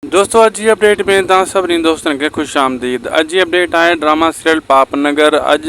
دوستو اڄ جي اپڊيٽ ۾ توهان سڀني دوستن کي خوش آمديد اڄ جي اپڊيٽ آهي ڊراما سيريل پاپ نگر اڄ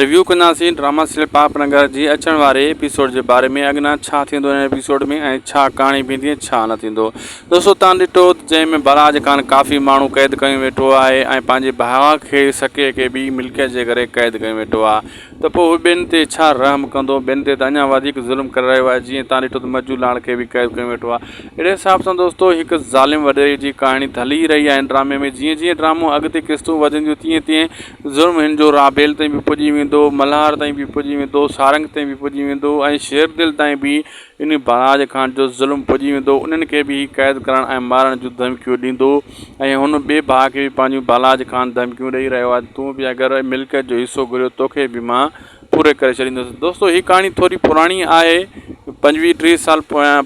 ريويو ڪنداسين ڊراما سيريل پاپ نگر جي اچڻ واري ايپيسوڊ جي باري ۾ اڳنا ڇا ٿيندو هن ايپيسوڊ ۾ ۽ ڇا ڪهاڻي بيندي ۽ ڇا نه ٿيندو دوستو تان ڏٺو جنهن ۾ بلاج خان ڪافي ماڻهو قيد ڪيون ويٺو آهي ۽ پنهنجي ڀاء کي سڪي کي به ملڪيت جي ڪري قيد ڪيون ويٺو آهي ته پوء هو ٻين تي ڇا رحم ڪندو؟ ٻين تي ته اڃا وڌيڪ ظلم ڪري رهيو آهي، جيئن تان ڏٺو ته مجو لاڙ کي به قيد ڪيو ويٺو آهي. اهڙي حساب سان دوستو هڪ ظالم وڏيري جي ڪهاڻي ته هلي ئي رهي آهي هن ڊرامي ۾ جيئن جيئن ڊرامو اڳتي قسطون وڌنديون تيئن تيئن ظلم هن جو رابيل تائين به پڄي ويندو، ملهار تائين به پڄي ويندو، سارنگ تائين به پڄي ويندو ۽ شيردل تائين به ان بلاج خان جو ظلم پڄي ويندو، انهن کي به هي قيد ڪرڻ ۽ مارڻ جون ڌمڪيون ڏيندو ۽ هن ٻئي ڀاء کي به پنهنجون بلاج خان ڌمڪيون ڏئي رهيو آهي ته تون به اگر ملڪيت جو حصو گهريو توکي به مان پوري ڪري ڇڏيندس. دوستو هي ڪهاڻي ٿوري پراڻي آهي پنجويهه ٽيهه سال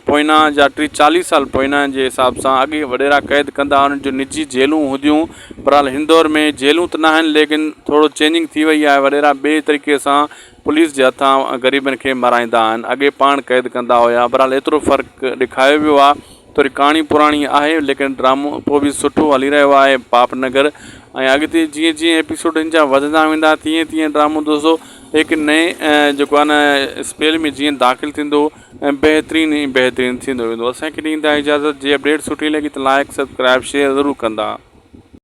پوئنا يا ٽيهه چاليهه سال پوئنا جي حساب سان اڳي وڏيرا قيد ڪندا هئا انهن جون نجي جيلون هونديون بهرحال هن دور ۾ جيلون ته ناهن ليڪن ٿورو چينجنگ ٿي وئي آهي وڏيرا ٻئي طريقي سان پوليس جي هٿان غريبن کي مارائيندا آهن اڳي پاڻ قيد ڪندا هيا بھرحال ايترو فرق ڏيکايو ويو آ ٿوري ڪھاڻي پراڻي آهي ليڪن ڊرامو پوء به سٺو هلي رهيو آهي پاپ نگر ۽ اڳتي جيئن جيئن ايپيسوڊ ان جا وڌندا ويندا تيئن تيئن ڊرامو دوستو هڪ نئين جيڪو آهي نه اسپيل ۾ جيئن داخل ٿيندو ۽ بهترين ۽ بهترين ٿيندو ويندو اسان کي ڏيندا اجازت جي اپڊيٽ سٺي لڳي ته لائڪ سبسڪرائب شيئر ضرور ڪندا.